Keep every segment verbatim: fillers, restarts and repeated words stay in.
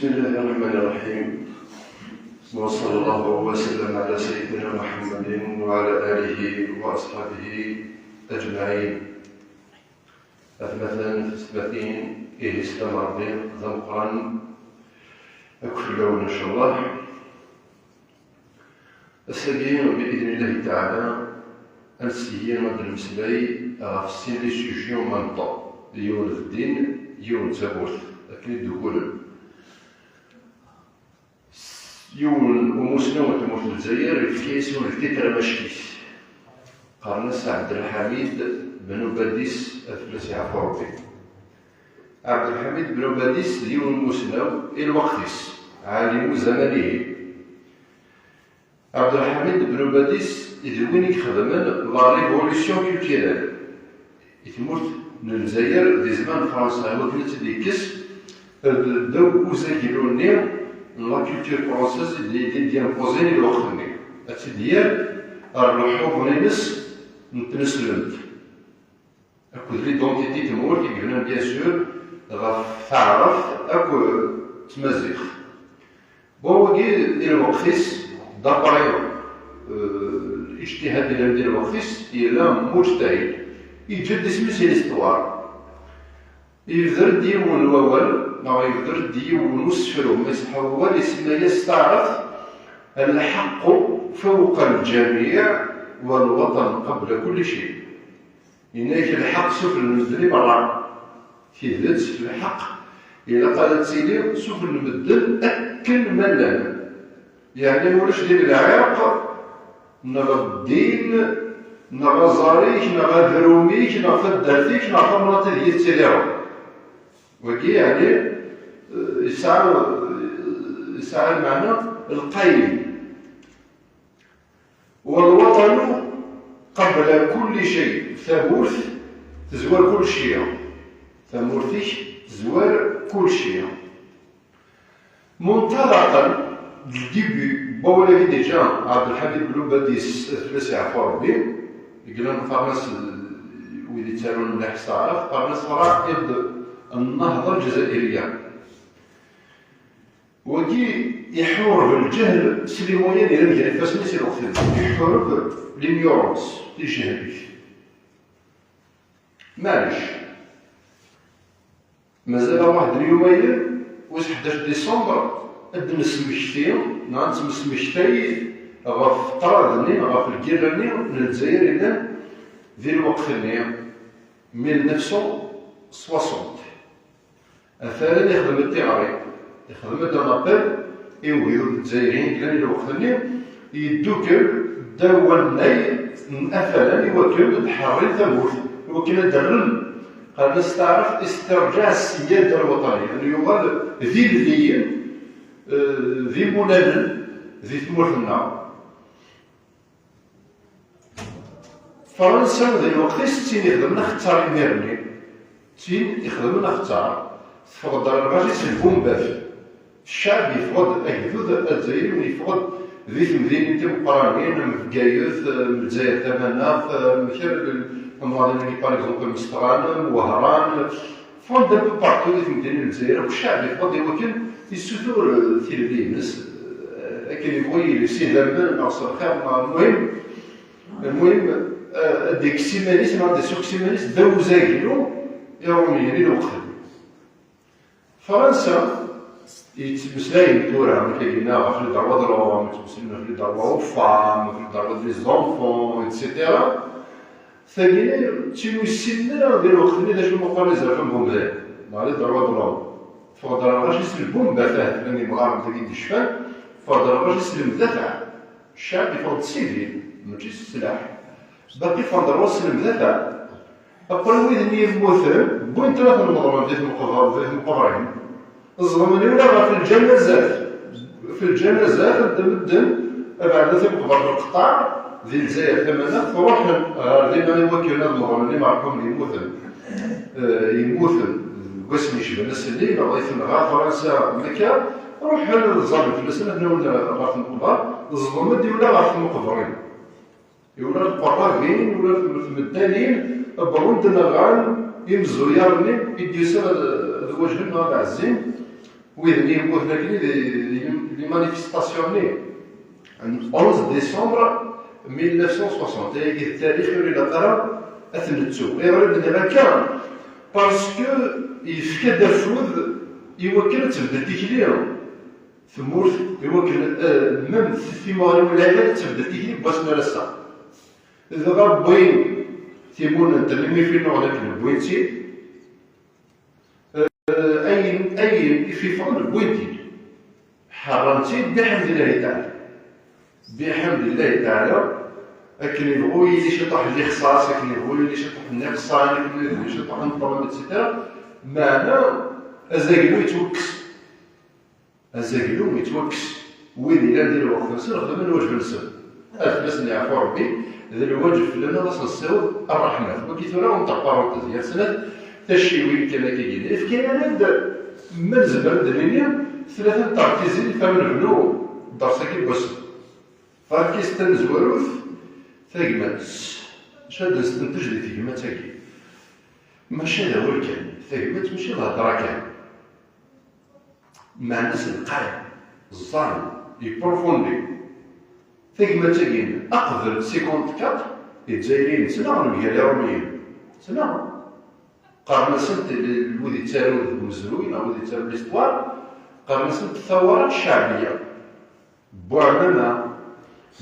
بسم الله الرحمن الرحيم. وصلى الله وسلم على سيدنا محمد وعلى آله وأصحابه أجمعين. Atmaten, tisetmatin, ihi sslam Ṛebbi d ameqqran akk fell-awen, incallah. Ass-agi, bi idnillahi taɛala, ad nessigi ad d-nemmeslay ɣef sin les sujets en même temps, yiwen d ddin, yiwen d tamurt, akken i d-ugulen. Yiwen umusnaw n tmurt n Lezzayer yefka-yas yiwen ltitre amack-it. Qqaren-as Ɛebdelḥamid Ben Ubadis, ad fell-as yeɛfu Ṛebbi. Ɛebdelḥamid Ben Ubadis d yiwen umusnaw i lweqt-is, ɛalimu zamanihi. Ɛebdelḥamid Ben Ubadis d win i ixedmen la révolution culturelle i tmurt n Lezzayer di zzman n Fransa, i wakken ad tt-id-yekkes ddaw uzaglu-nni n la culture française i d-, i d-, i d-yempozin i lweqt-nni, ad tt-id-yerr ar lḥuḍen-ines n tneslemt akked l'identité n tmurt i yebnan, bien sûr, ɣef taɛrabt akked tmaziɣt. Bon, wagi i lweqt-is, d'après, euh, lijtihad yellan di lweqt-is, yella mujtahid, yeǧǧa-d isem-is i l'histoire. Yebder-d yiwen n wawal, neɣ yebder-d yiwen n usefru, ma iṣeḥḥa wawal, isemma-yas taɛrabt: الحق فوق الجميع والوطن قبل كل شيء. Yenna-yak: lḥeqq sufell n medden i merra. Tidet, lḥeqq, ilaq ad tili sufell n medden akken ma llan. Yeɛni ulac din lɛirq, neɣ ddin, neɣ aẓar-ik, neɣ adrum-ik, neɣ taddart-ik, neɣ tamnaḍt ideg i tettiliḍ. Wagi, yeɛni, eh, yesɛa, yesɛa lmeɛna lqayen. والوطن قبل كل شيء. Tamurt tezwar kulci. Tamurt-ik tezwar kulci. منطلقا, deg début n wawal-agi déjà, Ɛebdelḥamid Ben Ubadis, ad fell-as yeɛfu Ṛebbi, i yellan qqaren-as, wid yettarun mliḥ s taɛrabt, qqaren-as رائد النهضة الجزائرية. Wagi iḥureb lǧehl s les moyens yellan gar ifassen-is i lweqt-nni. Iḥureb l'ignorance, tijehlit. Maɛlic. Mazal-aɣ waḥed n yimayen, wis ḥdac décembre, ad d-nesmekti, neɣ ad nettmesmektay ɣef ṭṭrad-nni, neɣ ɣef lgirra-nni n Lezzayer yellan di lweqt-nni, mille neuf cent soixante. Afaren ixdem-d tiɣri, ixdem-d un appel i ugdud izzayriyen yellan i lweqt-nni, yeddukel ddaw wannay n Afalan i wakken ad ḥerrin tamurt, i wakken ad d-rren, qqaren-as s taɛrabt, istirǧaɛ ssiyada lwaṭaniya, ad yuɣal d ilelliyen, eh, d imulanen di tmurt-nneɣ. Fransa di lweqt-is d tin ixedmen axeṭṭar imir-nni, d tin ixedmen axeṭṭar. Teffeɣ-d ɣer lɣaci s lbumbat. Ccɛeb yeffeɣ-d, agdud azzayri yeffeɣ-d di temdinin timeqqranin, am Bgayet, am Lezzayer Tamaneɣt, am kra n temnaḍin-agi, par exemple, am Mestɣan, am Wehran, ffɣen-d un peu partout di temdinin n Lezzayer, akk ccɛeb yeffeɣ-d i wakken yessutur, eh, tilelli-ines, eh, akken yebɣu yili, s idammen neɣ s lxiṛ, neɣ, lmuhim, lmuhim, eh, ad d-ikkes iman-is neɣ ad d-issukes iman-is ddaw uzaglu iṛumyen i lweqt-nni. Fransa, yettmeslayen tura, amek ay yenna, ɣef les droits de l'homme, yettmeslayen ɣef les droits aux femmes, ɣef les droits des enfants, et cetera. Tagi d tin ur ssinen ara di lweqt-nni d acu meqqar izerfan n umdan, neɣ les droits de l'homme. Ffeɣ-d ɣer lɣaci s lbumbat, ahat llan yemɣaren tagi d-yecfan, ffeɣ-d ɣer lɣaci s lemdafaɛ. Ccɛeb yeffeɣ-d civil, mačči s sslaḥ. Baqi ffɣen-d ɣur-s s lemdafaɛ. Aql wid-nni yemmuten, wwin-ten ad ten-meḍlen di tmeqber-, di tmeqbrin. Ẓedmen ula ɣef lǧanazat. F lǧanazat n medden, abeɛda timeqbert n Lqeṭṭar, di Lezzayer Tamaneɣt, ruḥen ɣer dinna i wakken ad meḍlen imeṛḥumen yemmuten, eh, yemmuten deg wass-nni yecban ass-nni, neɣ i tenɣa Fransa Makka, ruḥen ad ẓẓallen fell-asen, ad ten-awin ɣer tmeqbert, ẓedmen-d ula ɣef tmeqbrin. Ula d tqerrabin, ula d tmeddanin, wwḍen-d nɣan imezzuyaṛ-nni i d-yusan ad, ad wajhen neɣ ad ɛezzin. Wid-nni yemmuten akkenni di, di, di manifestation-nni n onze décembre mille neuf cent soixante, ayagi d tarix ur ilaq ara ad t-nettu. Ayɣer i d-nniɣ akka? Parce que yefka-d afud i wakken ad tebdel tikli tmurt, i wakken, eh, même timuɣliwin lɛibad ad tebdel tikli n wass n ar ass-a. Dɣa wwin timunent-nni mi fi nuɣen akken wwin-tt-id. Eh, ayen, ayen i f-iffɣen wwin-t-id. Ḥerran-tt-id, biḥemdillahi taɛala. Biḥemdillahi taɛala, akken yebɣu yili ciṭuḥ n lixṣaṣ, akken yebɣu yili ciṭuḥ n iqṣan, akken yebɣu yili ciṭuḥ n ṭṭlam, et cetera. Meɛna azaglu yettwakkes. Azaglu yettwakkes. Wid yellan di lweqt-nsen xedmen lwajeb-nsen. Ad fell-asen yeɛfu Ṛebbi, d lwajeb fell-aneɣ ad asen-nessiweḍ ṛṛeḥma. Wagi tura, entre parenthèses, gar snat tacciwin kan akka yellan. Yefka-yaɣ-d, ma nezmer ad d-nini, tlata n terkizin i ara nebnu ddeṛs-agi n wass-a. Tarkizt tamezwarut, tagmat. Acu ad nestentej di tegmat-agi? Mačči d awal kan, tagmat mačči d hḍra kan. Meɛna-s lqay, ẓẓay, yepprofondi. Tagmat-agi, aqbel cinquante-quatre, Izzayriyen ttnaɣen mgal Iṛumiyen. Ttnaɣen. Qqaren-asent l-, wid yettarun deg umezruy neɣ wid yettarun l'histoire, qqaren-asent tawara cceɛbiya. Buɛmama,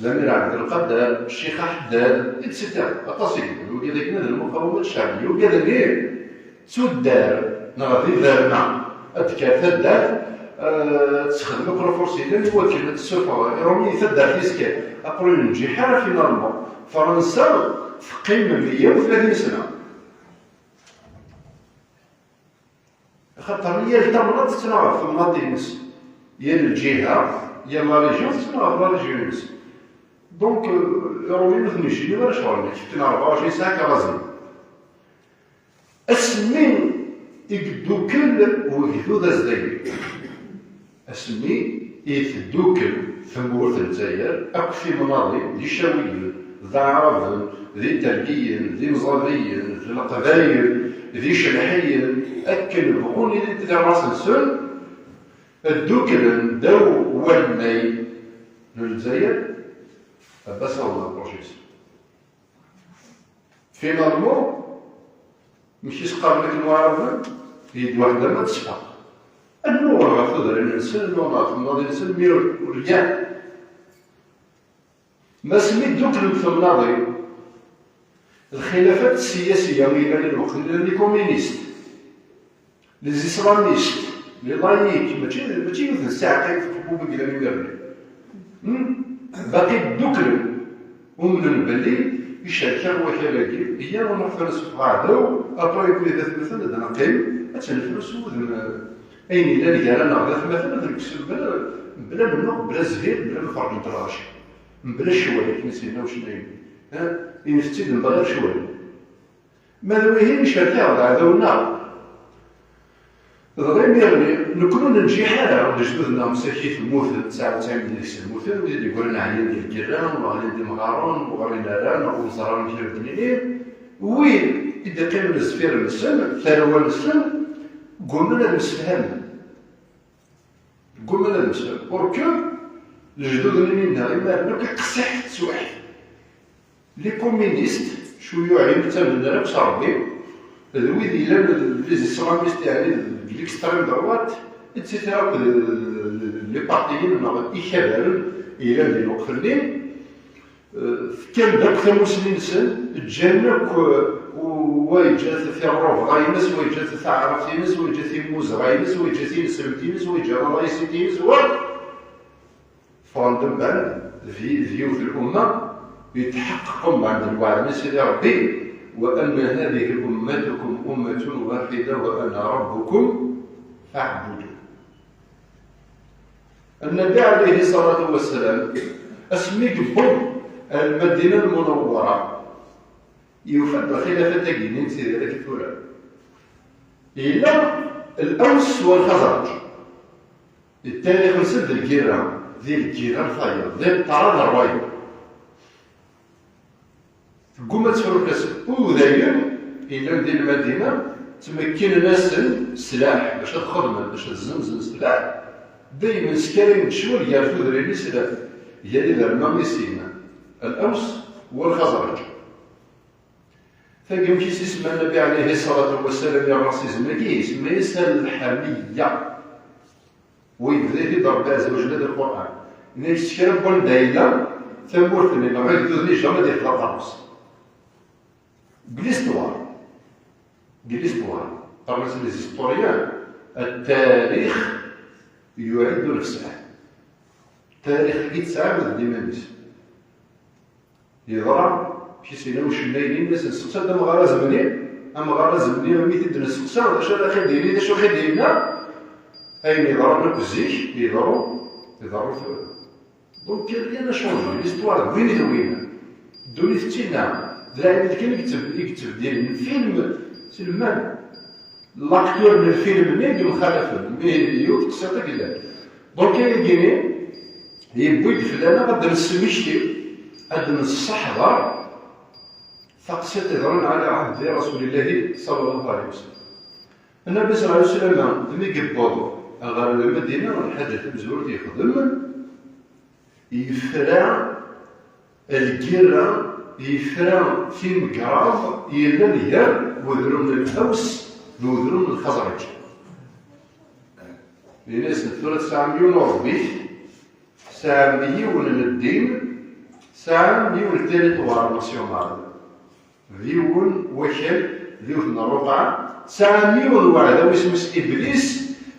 Lamir Ɛebdelqader, Ccix Aḥeddad, et cetera. Aṭas i yellan. Wigi d akken d lmuqawamat cceɛbiya. Wigi d akken d tuddar neɣ d iderma. Ad d-tekker taddart, eh, ad texdem akk lfurs yellan i wakken ad tessufeɣ Iṛumiyen taddart-is kan. Après ur yenǧiḥ ara finalement. Fransa teqqim meyya u tlatin sna. Axaṭer yal tamnaḍt tettnaɣ ɣef temnaḍt-ines, yal lǧiha, yal la région tettnaɣ ɣef la région-ines. Donc, euh, Iṛumiyen ur ten-yejjini ara ccɣel-nni, kifkif ṛebɛa u ɛecrin saɛa karazen. Asmi i yeddukel wegdud azdagi. Asmi i teddukel tmurt n Lezzayer akk timnaḍin, d Icawiyen, d Aɛraben, d Itergiyen, d Imẓabiyen, d Leqbayel, d Icelḥiyen, akken bɣun ilin di ras-nsen, dduklen ddaw wannay n Lezzayer, Abbas Awḍa Projet. Finalement, mkis qqaren akken waɛraben, yedwaḥ dama d ṣṣfa. Ad nuɣal ɣer tudrin-nsen, ad nuɣal ɣer temnaḍin-nsen, mi ur, ur lliɣ. Masmi dduklen temnaḍin, lxilafat ssiyasiya i yellan i lweqt, llan les communistes, les islamistes, les laïcs, mačči, mačči yiwet n ssiɛqa i tqebbu mi yellan imir-nni. Hmm? Baqi dduklen, umnen belli icerk-aɣ wakal-agi, iyya ad nruḥ tura sufeɣ aɛdaw, après, akked atmaten ad neqqim, ad tt-nefru s wudem, eh, ayen yellan gar-aneɣ d atmaten ad nekkes mebla, mebla amennuɣ, mebla zzhir, mebla ma xerǧent lɣaci, mebla ccwal, akken i s-yenna ucennay-nni. Ha? Inef-tt-id mebla ccwal. Ma d wihin, icerk-aɣ d aɛdaw-nneɣ. Dɣa imir-nni, nekkni ur nenǧiḥ ara, lejdud-nneɣ msakit mmuten, tesɛa u tesɛin deg-sen mmuten, wid i d-yeggran ɛyan di lgirra, neɣ ɛyan d imɣaren, ur ɣrin ara, neɣ ur neẓri ara amek ara d-nini. Wid i d-iqqimen sdeffir-nsen, tarwa-nsen, gguman ad msefhamen. Gguman ad msefhamen. Pour que lejdud-nni-nneɣ, imaren akk iqsiḥ teswiḥt. Les communistes, cuyuɛiyen ur ttamnen ara akk s Ṛebbi, d wid yellan d les islamistes, yeɛni deg l'extrême droite, et cetera, akked les partiyen neɣ ikabaren yellan di lweqt-nni, eh, fkan-d akk tamusni-nsen, ǧǧan akk, eh, wa yeǧǧa tiɣrubaḍa-ines, wa yeǧǧa taɛrabt-ines, wa yeǧǧa timmuzɣa-ines, wa yeǧǧa tineslemt-ines, wa yeǧǧa la laïcité-ines, wa Ffɣen-d mbeɛd d yi-, d yiwet n umma, yetḥeqqeq mbeɛd lweɛd n Sidi Ṛebbi: وأن هذه أمتكم أمة واحدة وأنا ربكم فاعبدون. Nnbi ɛalayhi ṣṣalatu wassalam, asmi yewweḍ ar Lmadina Lmunawwara, yufa-d lxilafat-agi-nni n Sidi Ṛebbi tura. Yella Lɛaws war Lxaẓraǧ. Tarix-nsen d lgirra, di lgirra n tayeḍ, di ṭṭara d ṛṛwayeḍ. Tegguma ad tefru fell-asen. Udayen yellan di Lmadina, Ttmekkinen-asen sslaḥ bac ad xedmen, bac ad zzenzen sslaḥ. Daymen skarayen ccwal gar tudrin-is, gar iderma-is, Al-Aws wal Xaẓraǧ. Tagi amek i s-isemma Nnbi ɛlihi ṣṣalatu wassalam i rrasizm-agi? Isemma-yas al-ḥamiyya. Wa yebda-t-id Ṛebbi ɛezza wa jell di Lqur'an. Yenna-yas kra n wanda yella, tamurt-nni neɣ agdud-nni, jamais ad yexḍa ɣer-s. Deg l'histoire, deg l'histoire, qqaren-as les historiens, التاريخ يعيد نفسه. Ttarix-agi yettɛawad-d iman-is. Yeḍra, kis-ina ucennay-nni, nnas nesteqsa-d amɣar azemni, amɣar azemni, mi t-id-nesteqsa, d acu ara ɣ-id-yini, d acu ɣ-id-yenna? Ayen yeḍran akk zik, yeḍru, iḍerru tura. Donc, rien n'a changé, l'histoire d win i d win. Ddunit d tinna, d lɛibad kan i yetteb-, i yettbeddilen. Film, selman. L'acteur n lfilm-nni i yemxalafen, mi yiwet teqsiṭ i yellan. Donc, ayagi-nni, yewwi-d fell-aneɣ ad d-nesmekti, ad d-nesseḥḍer taqsiṭ yeḍran ɛla ɛehdi Rasulillahi ṣalla Llahu ɛalayhi wa sallam. Nnbi ṣalla Llahu ɛalayhi wa sallam, mi yewweḍ ɣer Lmadina, lḥaǧa tamezwarut yexdem, yefra lgirra, yefra timgerraḍ yellan gar wedrum n Lḥaws d wedrum n Lxeẓraǧ. Yenna-yasen, tura tesɛam yiwen uṛebbit, tesɛam yiwen n ddin, tesɛam yiwen n territoire national. D yiwen wakal, d yiwet n ṛṛuqɛa, tesɛam yiwen n weɛdaw isem-is Iblis,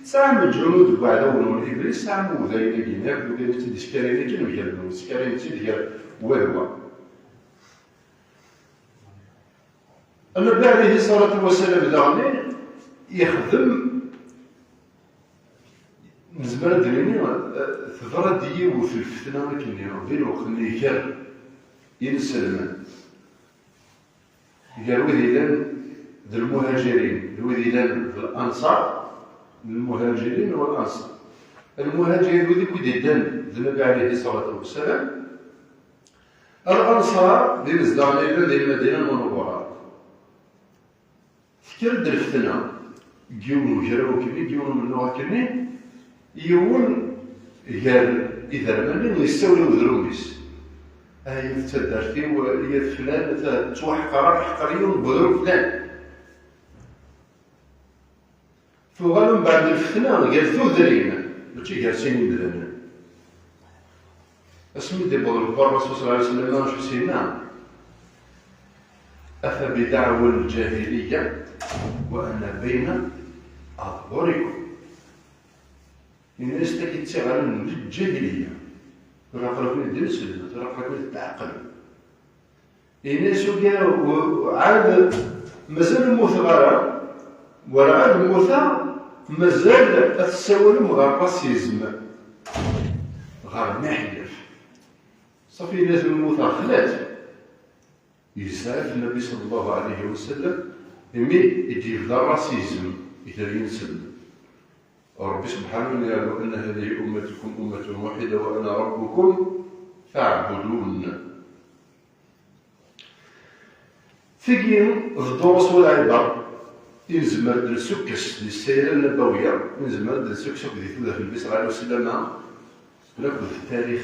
tesɛam lǧunud n weɛdaw-nwen Iblis, tesɛam udayen-agi-nni akk, udayen i tt-id-iskarayen akken mgal-nwen, skarayen-tt-id gar wa d wa. Nnbi ɛlihi ṣṣalatu wassalam daɣen yexdem, nezmer ad d-nini, eh, teḍra-d yiwet n lfetna akken di lweqt-nni gar inselmen. Gar wid yellan d lmuhajirin, d wid yellan d lanṣar, lmuhajirin u lanṣar. Lmuhajirin d wid akk i d-yeddan d Nnbi ɛlihi ṣṣalatu wassalam. Lanṣar d imezdaɣen yellan di Lmadina Lmunawwara. Tekker-d lfetna, deg yiwen ugraw akkenni, deg yiwen umennuɣ akkenni, yiwen gar iderman-nni yessawel i udrum-is. Ay at taddart-iw, ay at flan, ttwaḥqareɣ, ḥqer yiwen n udrum flan. Tuɣal mbeɛd lfetna gar tudrin, mačči gar sin imdanen. Asmi d-iwweḍ lexbar Rasul صلى الله عليه وسلم, acu s-yenna? أفبدعوى الجاهلية وأنا بين أظهركم. Yenna-yas, tagi d tiɣalin n lǧahiliya. Tura aql-aken d ineslen, tura aql-aken d tɛeqqlem. Yenna-yas, ugi, u-, ɛad mazal ur mmuteɣ ara, werɛad mmuteɣ, mazal ad tessawalem ɣer racisme, ɣer miḥyaf. Ṣafi, yenna-yas, ma mmuteɣ xlat. Yesɛef Nnbi صلى الله عليه وسلم imi i d-yebda racisme i tergin-nsen. Ṛebbi subḥanahu yenna-yaɣ: وأن هذه أمتكم أمة واحدة وأنا ربكم فاعبدون. Tigi d ddurus wal ɛibar i nezmer ad d-nsukkes di ssira nnabawiya, i nezmer ad d-nsukkes akk di tudert n Nnbi صلى الله عليه وسلم, akked tarix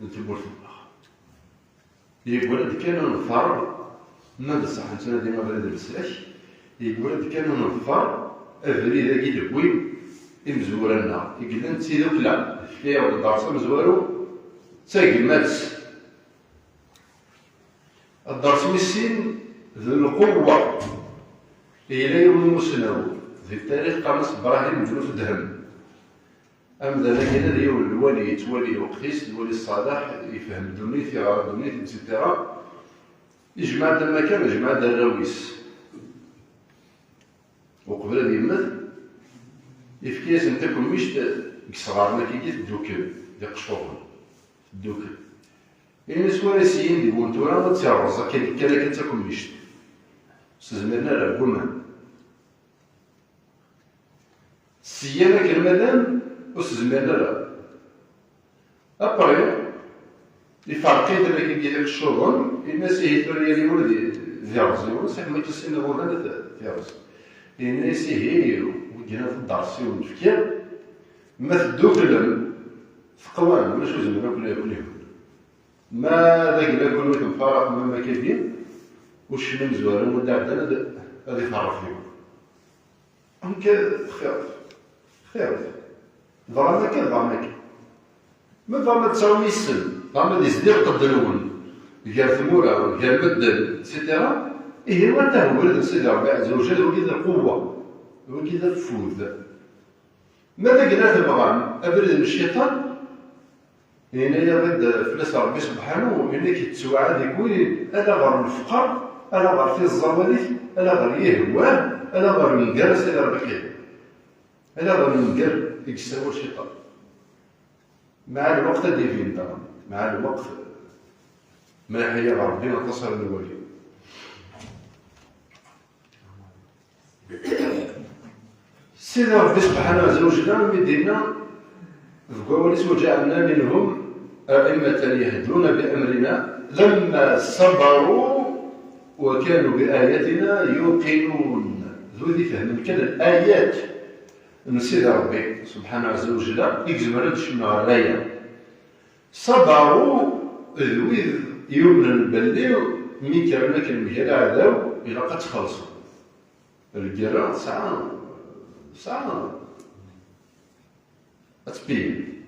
n tmurt-nneɣ. Yeggul-d kan ad neḍfer, ma d ṣṣeḥ nettnadi abrid n leslak, yeggul-d kan ad neḍfer abrid-agi d-wwin imezwura-nneɣ i yellan d tidukla. Yefka-yaɣ-d ddeṛs amezwaru d tagmat. Ddeṛs wis sin d lquwwa. Yella yiwen n umusnaw di tarix qqaren-as Brahim Bnu Tedhem. Amdan-agi d yiwen n lwali yettwali lweqt-is, lwali ṣṣaleḥ, yefhem ddunit, yeɣra ddunit, et cetera. Yejmeɛ-d amakan, yejmeɛ-d arraw-is. Uqbel ad yemmet, yefka-yasen takemmict deg yesɣaren-agi teddukel, d iqeccuḍen, teddukel. Ini-as, wara syin deg-wen tura ad tt-irreẓ akka, kan akka d takemmict. Ur s-zmiren ara, gguman. Syan akken ma llan, ur s-zmiren ara. Après, iferq-iten akkagi d iqeccuḍen, ini-as, ihi tura yal yiwen d, d ireẓ yiwen, s akken akka sin iḍudan d, d ireẓ. Yenna-yas: "Ihi, wigi-nni d aḍris i wen-d-fkiɣ, ma tedduklem, teqwam, ulac ur zemren akk ad ken-ihun. Ma d agla-nwen i temfaraqem am akka-agi, uccen amezwaru n wanda ɛeddan ad, ad iferreq deg-wen." Amek xir, xir. Bɣan akka, bɣan akka. Ma bɣam ad tesɛum yis-sen, bɣam ad yezdi lqedd-nwen gar tmura, gar medden, et cetera, ihi anta hwel d Sidi Ṛebbi Ɛezza wa Jal, wagi d lquwwa, wagi d afud. Ma d agla tebɣam abrid n cciṭan, yenna-yaɣ-d fell-as Ṛebbi Sebḥanu, yenna-k yettwaɛad-ik win ala ɣer lefqer, ala ɣer tiẓẓawalit, ala ɣer yihwan, ala ɣer nnger, a Sidi Ṛebbi, ala ɣer nnger i yessawal cciṭan. Mɛa lweqt ad d-ibin daɣen. Mɛa lweqt, ma iḥya Ṛebbi, aṭas ara nwali. Sidi Ṛebbi Sebḥanahu Ɛezza wa Jalla mi d-yenna deg wawal-is: "وجعلنا منهم أئمة يهدون بأمرنا لما صبروا وكانوا بآياتنا يوقنون." D wid ifehmen kan l-ayat n Sidi Ṛebbi Sebḥanahu Ɛezza wa Jalla i izemren ad kecmen ɣer laya. Ṣabaru, d wid yumnen belli mi kkren akken mgal aɛdaw, ilaq ad txellṣen. Lgerra tesɛa, tesɛa ad tpeyyen.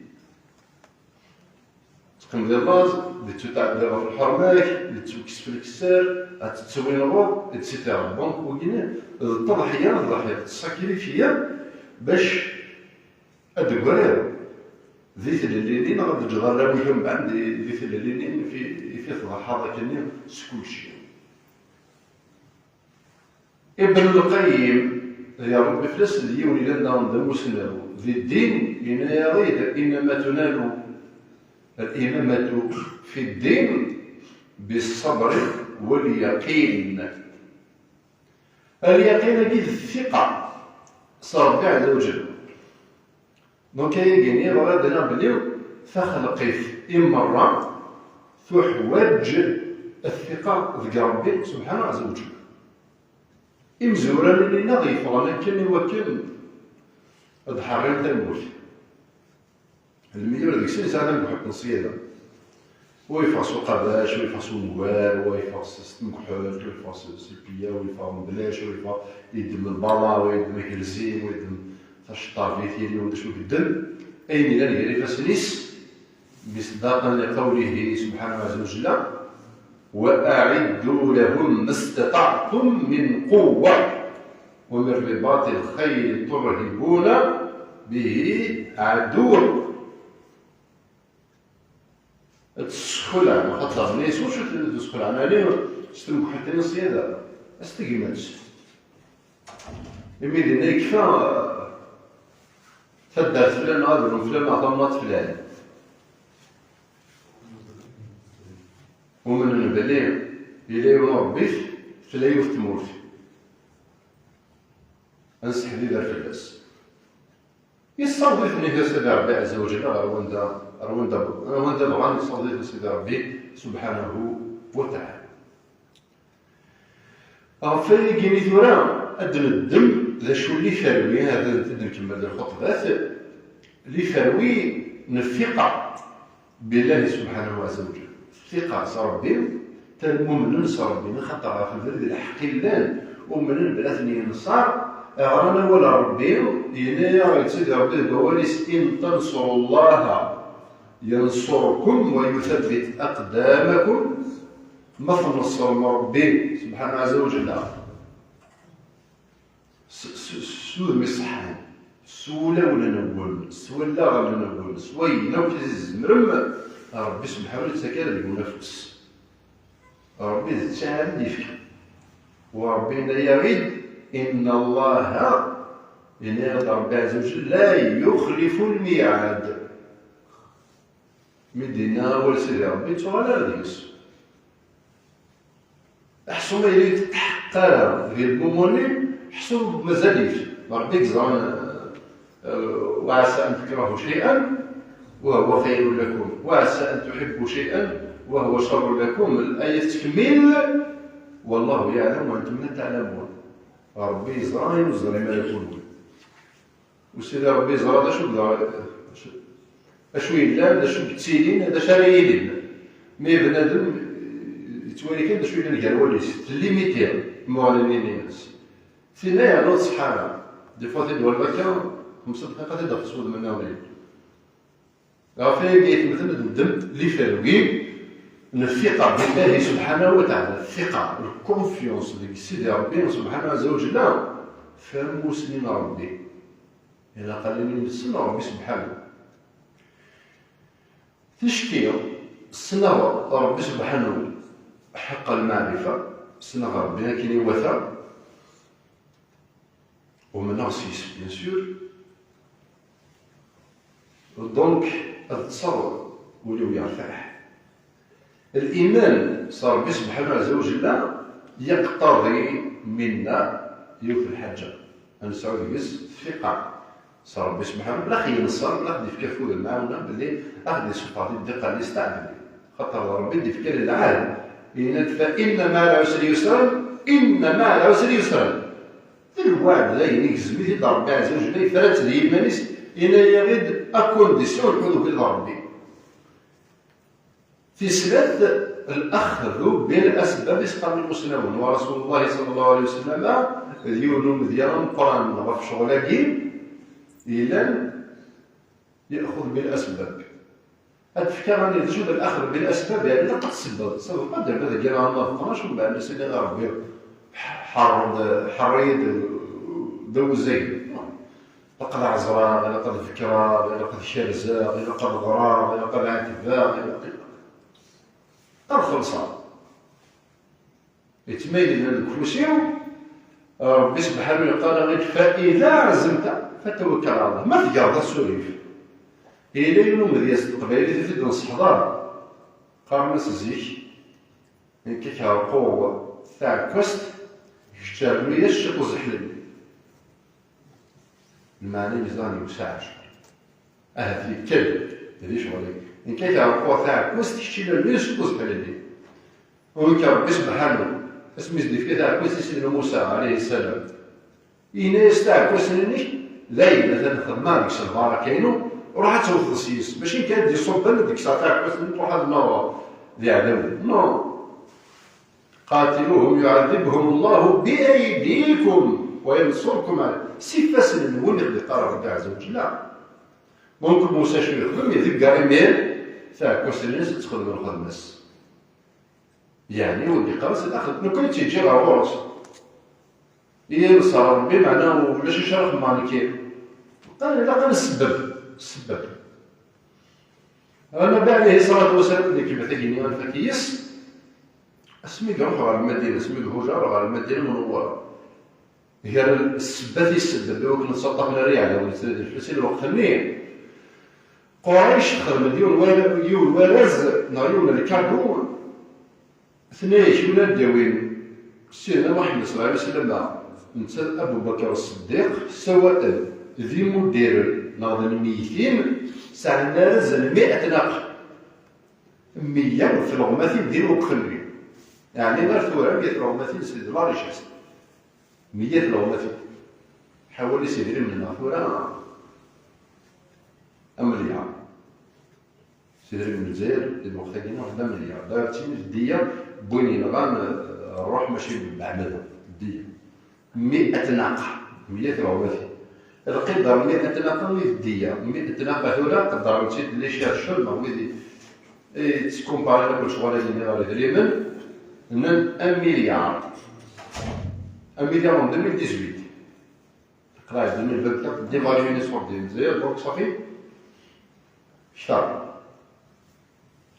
Teqqim di laẓ, di ttutɛeddi ɣef lḥerma-k, di ttukkes f lkessar, ad tettwinɣeḍ, et cetera. Donc, wigini d ṭṭeḍḥiya, d ḍeḥya, d ṣakrifiya bac ad d-tegriḍ di tlelli-nni, neɣ ad teǧǧeḍ arraw-ik umbeɛd di, di tlelli-nni i fi, i fi tḍeḥḥaḍ akkenni s kulci. Ibn Lqayyim, yerrew fell-as, d yiwen yellan daɣen d amusnaw di ddin, yenna-yaɣ-id: "إنما تنال الإمامة في الدين بالصبر واليقين." Alyaqin-agi d ttiqa s Ṛebbi Ɛezza wa Jell. Donc, ayagi-nni yebɣa ad d-iniɣ belli taxelqit i merra tuḥwaǧ attiqa deg Ṛebbi Subḥanahu Ɛezza wa Jell. Imezwura-nni-nneɣ yeffɣen akken i wakken ad ḥerrin tamurt. Lmilyon deg-sen yesɛa tamekḥelt n ṣṣyada. Wa yeffeɣ s uqabac, wa yeffeɣ s umgar, wa yeffeɣ s, s tmekḥelt, wa yeffeɣ s, s lpiya, wa yeffeɣ meblac, wa yeffeɣ yeddem lbala, wa yeddem agelzim, wa yeddem taceṭṭabit, yal yiwen d acu yeddem. Ayen yellan gar ifassen-is, مصداقا لقوله سبحانه عز وجل: "وأعدوا لهم ما استطعتم من قوة ومن رباط الخيل ترهبون به عدو." Ad tesxelɛem, axaṭer nni-as: "Wacu d-, d-sxelɛen ɛni s tmekḥelt-nni ṣṣyada, s tegmat?" Imi dinna yekfa, taddart fell-aneɣ, ad run fell-aneɣ tamnaḍt fell-aneɣ. Umnen belli yella yiwen Ṛebbi, tella yiwet tmurt. Ad nseḥbiber fell-as. Yessaweḍ-iten-id Sidi Ṛebbi Ɛezza wa Jalla ɣer wanda, ɣer wanda, ɣer wanda bɣan, yessaweḍ-iten Sidi Ṛebbi Subḥanahu wa Taɛala. Ɣef wayagi-nni tura, ad d-neddem d acu liferwi, ad d-nkemmel lxuṭbat, liferwi n ttiqa billahi subḥanahu wa taɛala. Ttiqa s Ṛebbi, ttan mumnen s Ṛebbi, axaṭer ɣef lbal d lḥeqq i llan, umnen belli ad ten-yenṣer, ɣran awal n Ṛebbi, yenna-yaɣ-d Sidi Ṛebbi deg wawal-is: "إن تنصروا الله ينصركم ويثبت أقدامكم." Ma tneṣrem Ṛebbi subḥanahu ɛezza wa jalla s, s, s udem iṣeḥḥan, s wulawen-nwen, s wallaɣen-nwen, s wayen akk i tzemrem, Ṛebbi subḥanahu yettak ara deg-wen afus. Ṛebbi d ttɛad i d-yefka. U Ṛebbi yenna-yaɣ-id: "إن الله", yenna-yaɣ-d Ṛebbi ɛezza wa jalla, "لا يخلف الميعاد." Mi d-yenna awal Sidi Ṛebbi, yettuɣal ara deg-s. Ḥṣu ma yella yetḥeqq ara di lmumun-nni, ḥṣu mazal-it. Ṛebbi yeẓran, eh, eh, "وعسى أن تكرهوا شيئا وهو خير لكم، وعسى أن تحبوا شيئا وهو شر لكم." Layat tettkemmil: "والله يعلم وأنتم لا تعلمون." Ṛebbi yeẓra ayen ur ẓrin ara kunwi. U Sidi Ṛebbi yeẓra d acu d acu yellan, d acu yettilin, d acu ara yilin. Mi bnadem yettwali kan d acu yellan gar wallen-is, tellimiti tmuɣalin-nni-ines. Tinna yernu tṣeḥḥa. Des fois, tiddewwal akka, xemsa dqiqat i d-ixelleṣ wudem-nni abrid. Ɣef wayagi ay temmtem ad neddem les fruits n ttiqa billahi subḥanahu wa taɛala, ttiqa, la confiance deg Sidi Ṛebbi subḥanahu azza wa jalla, tamusni n Ṛebbi. Ilaq ad nini nessen Ṛebbi subḥanahu. Ticki, ssneɣ Ṛebbi subḥanahu ḥeqqa lmeɛrifa, ssneɣ Ṛebbi akken iwata, umneɣ s-yes, bien sûr. Donc, ad ṭṭseɣ, ul-iw yertaḥ. Liman s Ṛebbi subḥanahu ɛezza wa jella yaqtaḍi minna yiwet n lḥaǧa, ad nesɛu deg-s tfiqa s Ṛebbi subḥanahu, la ɣ-yenṣer, la ɣ-d-ifka afud n lɛawna belli ad ɣ-d-isuffeɣ di ddiqa-nni s taɛdili. Xaṭer d Ṛebbi i d-ifkan lɛahd, yenna-d: "Fa inna maɛal ɛusri yusran, inna maɛal ɛusri yusran." D lweɛd dayen, igzem-it-id Ṛebbi ɛezza wa jella, yefra-tt d yiman-is, yenna-yaɣ-id à condition lḥudu d Ṛebbi. Tis snat, الأخذ بالأسباب i s-qqaren imusnawen. Wa Rasulullah sallallahu alayhi wa sallam, d yiwen n umedya ameqqran ɣef ccɣel-agi, yellan يأخذ بالأسباب. Ad d-fkeɣ ayen d acu d الأخذ بالأسباب, yeɛni ilaq ad tsebbeb. Tsebbeb, ad d-terr dagi ɣer ma tqerrac, umbeɛd ad as-iniɣ a Ṛebbi, ḥerr-d, ḥerr-iyi-d d awezzagen. Ilaq ad ɛeẓreɣ, ilaq ad bekreɣ, ilaq ad kerzeɣ, ilaq ad ɣreɣ, ilaq ad ɛetbeɣ, ilaq, ilaq ad xellṣeɣ. Yettmaylen deg ufus-iw, Ṛebbi subḥanahu yeqqar-aɣ-id: "Fa ida ɛezmta, fatawakkal ɛala Llah." Ma tgaḍ asurif. Yella yiwen umedya s teqbaylit i t-id-nseḥḍer. Qqaren-as zik: "Nekk ad k-ɛerquɣ taɛekkazt, kečč rnu-yas ciṭ uzeḥlelli." Lmeɛna-ines daɣen yewseɛ ciṭ. Ahat yekker di ccɣel-ik. Nekk ad k-ɛerquɣ taɛekkazt, kečč rnu-yas ciṭ uzeḥlelli. Ur k-Ṛebbi subḥanahu, asmi s-d-ifka taɛekkazt i Sidna Musa alayhi ssalam, yenna-yas: "Taɛekkazt-nni-inek, dayen, atan xedmeɣ deg-s lbaraka-inu, ruḥ ad tewteḍ s-yes." Mačči nekk ad d-iṣubben ad d-kkseɣ taɛekkazt-nni, truḥ ad naweḍ d iɛdawen. Non. "Qatiluhum yuɛadibhum Llahu bi aydikum wa yansurkum ɛalayhim." S ifassen-nwen, i ɣ-d-iqqar Ṛebbi ɛezza wa jalla. Donc Musa acu yexdem? Iḍegger imir taɛekkazt-nni-ines ad texdem lxedma-s. Yeɛni ur d-iqqar-as: "Axel, nekkni tt-iǧǧi ɣer ɣur-s." I yenṣer Ṛebbi, meɛna ulac acu ara xedmeɣ nekki. Qal ilaq ad nsebbeb, sebbeb. Anabi ɛalayhi ṣṣalatu wa ssalam, di lkelma-agi-nni ara nfak yis, asmi i iruḥ ɣer Lmadina, asmi i ihujer ɣer Lmadina Munewwara, gar ssebbat i isebbeb i wakken ur ttaṭṭafen ara yeɛdawen yettnadin fell-as i lweqt-nni, Qurayc texdem-d yiwen wara-, yiwen warraz neɣ yiwen n lkadu, tenna-yak: "Win ara d-yawin Sidna Muḥemmed sallallahu alayhi wa sallam, netta d Abu Bakr Ṣṣeddiq, sawaء d imudiren neɣ d lmeytin, sɛan arraz n mi'at naqa." Meyya tleɣmatin di lweqt-nni. Yeɛni ar tura meyya tleɣmatin, c'est de la richesse. Meyya tleɣmatin. Ḥawal-is idrimen-nneɣ tura amelyaṛ. S idrimen n Lezzayer di lweqt-agi-nni d amelyaṛ. D'ailleurs d tin i d ddiya n win yenɣan, eh, ṛṛuḥ, mačči d leɛmada, d ddiya. Mi'at naqa, meyya tleɣmatin. Lqidar n mi'at naqa i d ddiya. Mi'at naqa tura qeddren-tt-id les chercheurs neɣ wid i, i yettkumparen akk lecɣal-agi-nni ɣer idrimen, nnan un milliard. Un milliard en deux mille dix-huit. Teqleɛ-d deux mille vingt-quatre, dévalué-net ṣṣwab di Lezzayer, donc ça fait kter.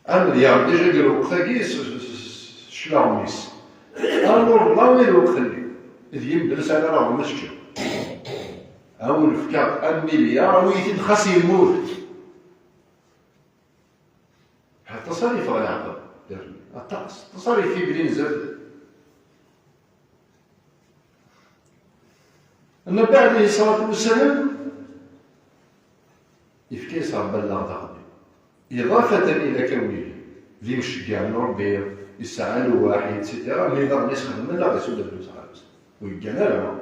Amelyaṛ déjà deg lweqt-agi s, s, s, s cclaɣem-is. Alors là i lweqt-nni, deg medden sɛan ara ɣur-m ad teččeḍ. A wen-fkeɣ un milliard, awi-t-id xas yemmut. Aṭas ara yeffeɣ leɛqel. Aṭas, aṭas ara yeffiblin zdat. Nnbi ɛalayhi ṣṣalatu wassalam yefka-yas Ṛebbi allaɣ daɣen. Iḍafatan ila kawnihi, d imceggeɛ n Ṛebbi, yesɛa lwaḥi, et cetera. Mi daɣen i s-xedmen, la ɣ-isuda ddus ɣer-s. Ur yeggan ara.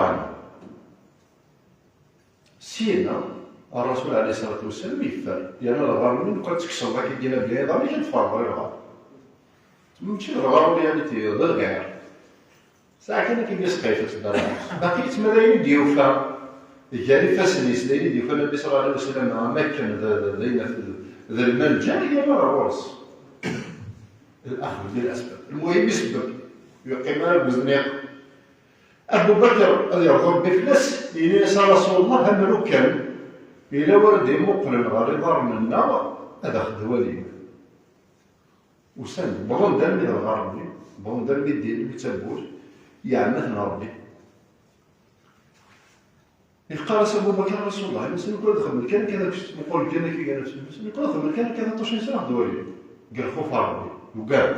ḍeɛna. Syin, Ṛṛasul ɛalayhi ṣṣalatu wassalam yeffer, yerna lɣar-nni lukan tekkseḍ akkin akken ad d-tferḍeḍ i lɣar. Mačči d lɣar ur yali d lɣir. Saɛa kan akken i s-qayfet ddaṛ. Baqi yettmad ayen i d-yufa gar ifassen-is, d ayen i d-yufa Nnbi ṣalla Llahu ɛalayhi wasallam, am akken d, d, d ayen, d, d lmanja i yerra ɣer ɣur-s. Lexdem d lasbab. Lmuhim, isebbeb. Ur yeqqim ara deg uzniq. Abu Bakr, ad yerḍu Ṛebbi fell-as, yenna-yas: "A Rasul Llah, amer ukan, yella wara d-imuqlen ɣer iḍarren-nneɣ, ad aɣ-d-walin." Usan-d, wwḍen-d armi d lɣar-nni, wwḍen-d armi d din, armi d tawwurt, yeɛna-ten Ṛebbi. Yeqqar-as Abu Bakr: "A Rasul Llah, imassen akk ad xedmen kan akka, ad k-muqel kan akka gar nefsen, imassen akk ad xedmen kan akka, taṭṭucin-nsen ad ɣ-d-walin." Deg lxuf n Ṛebbi, yugad.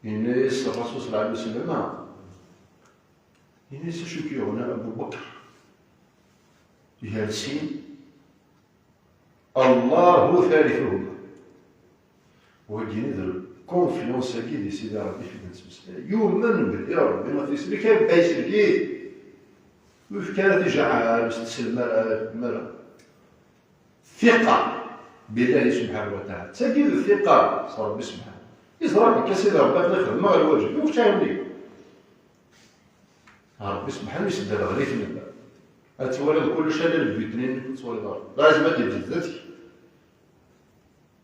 Yenna-yas Ṛṛasul ṣalla Llahu ɛalayhi wasallam, yenna-yas: "Acu k-yuɣen a Abu Bakr?" Gar sin, "Allahu thalithuhuma." Wagi d confiance-agi di Sidi Ṛebbi i d-nettmeslay. Yumen belli Ṛebbi ad t-isellek, ad yesellek-it. Ur yefki ara tijaɛal, ur s-tsellem ara, ur yefhim ara. Thiqa billahi subḥanahu wa taɛala. D tagi d thiqa s Ṛebbi subḥanahu. Yeẓra nekk a Sidi Ṛebbi aql-i xedmeɣ lwaǧeb, ur kečč ɛiwen-iyi. Ṛebbi subḥanahu yessedda leɣlif n lbab. Ad twaliḍ kullec ala lbutnin-nni ur tettwaliḍ ara. Lɛezma d-yeǧǧ zdat-k.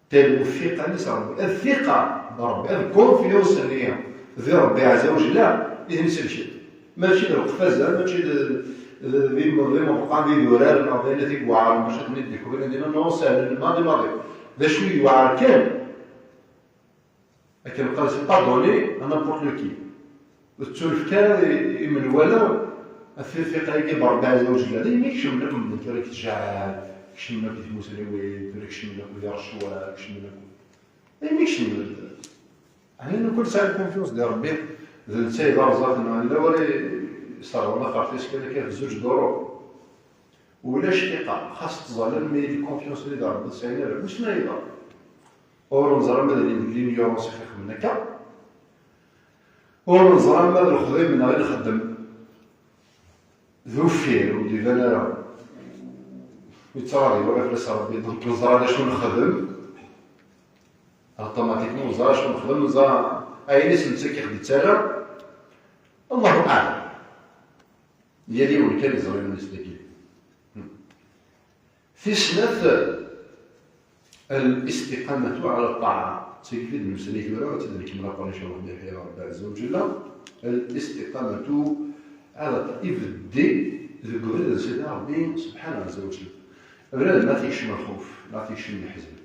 Talweffiqa-nni s Ṛebbi. Athiqa d Ṛebbi. Ad confiance-nni di Ṛebbi ɛezza wa jella i ten-isellken. Mačči d lqeffaza, mačči d, d, d im-, d imeḍqan, d idurar, neɣ d ayen i iweɛren bac ad ten-id-dekbren dinna, non, sehlen maḍi maḍi. D acu i iweɛren kan, akken qqaren, c'est pas donné à n'importe qui. Ur tettunefk ara i, i menwala, athiqa-agi n Ṛebbi ɛezza wa jella. Daymi kecmen akk medden tura deg tjaɛal, kecmen akk di tmusniwin, tura kecmen akk di rrecwa, kecmen akk. Daymi kecmen medden. Ɛni nukan sɛan confiance di Ṛebbi, d netta i d arẓad, neɣ yella wara iserɣen axertis kan akka ɣef zuǧ duṛu? Ulac tiqa, xas teẓẓal, almi d confiance-nni di Ṛebbi ur sɛin ara, wissen ma yella. Ur neẓri ma d l'ignorance i ɣ-ixedmen akka. Ur neẓri ma d lexdayem-nneɣ i nxeddem d uffir, ur d-iban ara. Yettṛadi wala fell-as Ṛebbi, donc neẓra d acu nxeddem. Automatiquement neẓra acu nxeddem, neẓra ayen i s-nettak i ɣ-d-ittarra. Allahu aɛlam. Yal yiwen kan yeẓra iman-is dagi. Tis snat, الاستقامة على الطاعة. D tagi i d-nemmeslay tura, ad tt-id-nkemmel après, إن شاء الله, بحول Ṛebbi ɛezza wa jella. الاستقامة, ad ibeddi deg ubrid n Sidi Ṛebbi subḥanahu ɛezza wa jella. Abrid ma t-ikcem lxuf, ma t-ikcem leḥzen,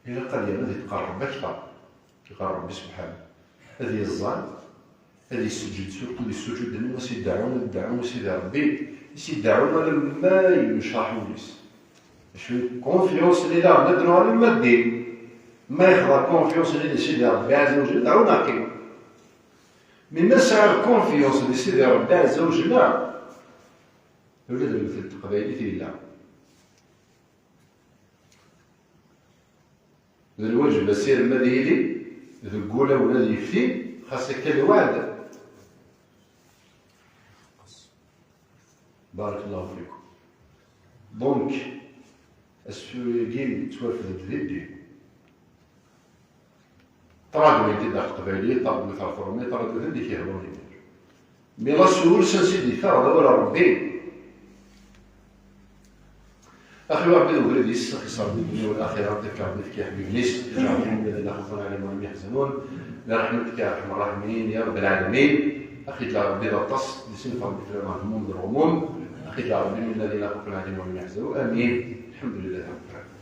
ilaq ad yerr ad yetqerreb akteṛ ɣer Ṛebbi subḥanahu. Ad yeẓẓal, ad yesseǧǧed, surtout di ssuǧud-nni, ad s-iddeɛɛu, ad iddeɛɛu i Sidi Ṛebbi, ad s-iddeɛɛu alamma yemceḥ wul-is. Acu, confiance-nni daɣen ad d-nuɣal i lmaddi. Ma yexḍa confiance-nni di Sidi Ṛebbi ɛezza wa jella, dɛu neɣ qqim. Mi ma sɛiɣ confiance di Sidi Ṛebbi ɛezza wa jella, ula d lmtel n teqbaylit yella. D lwaǧeb asirem ad yili deg wulawen ad yefti, xas akka lweɛd. Barakallahu fikum. Donc, asefru-agi yettwafed-d di ddin. Traduit-id ɣer teqbaylit, traduit ɣer tṛumit, traduit-id i kihwan imir. Mais la source, ansi d-yeffeɣ d awal n Ṛebbi. Axi Ṛebbi d ubrid-is, axi s Ṛebbi dunya u laxira, tefka Ṛebbi tefka iḥbiben-is, iǧɛel minna lladhina xafun ɛalayhim wa lam yaḥzanun, bi raḥmatika ya arḥam ṛṛaḥimin ya Rabbal ɛalamin. Axi iǧɛel Ṛebbi d aṭas, di sin Ṛebbi fell-am lhumum d lɣumum, axi iǧɛel Ṛebbi minna lladhina xafun ɛalayhim wa lam yaḥzanun, amin. Lḥemdulillahi Ṛebbil ɛalamin.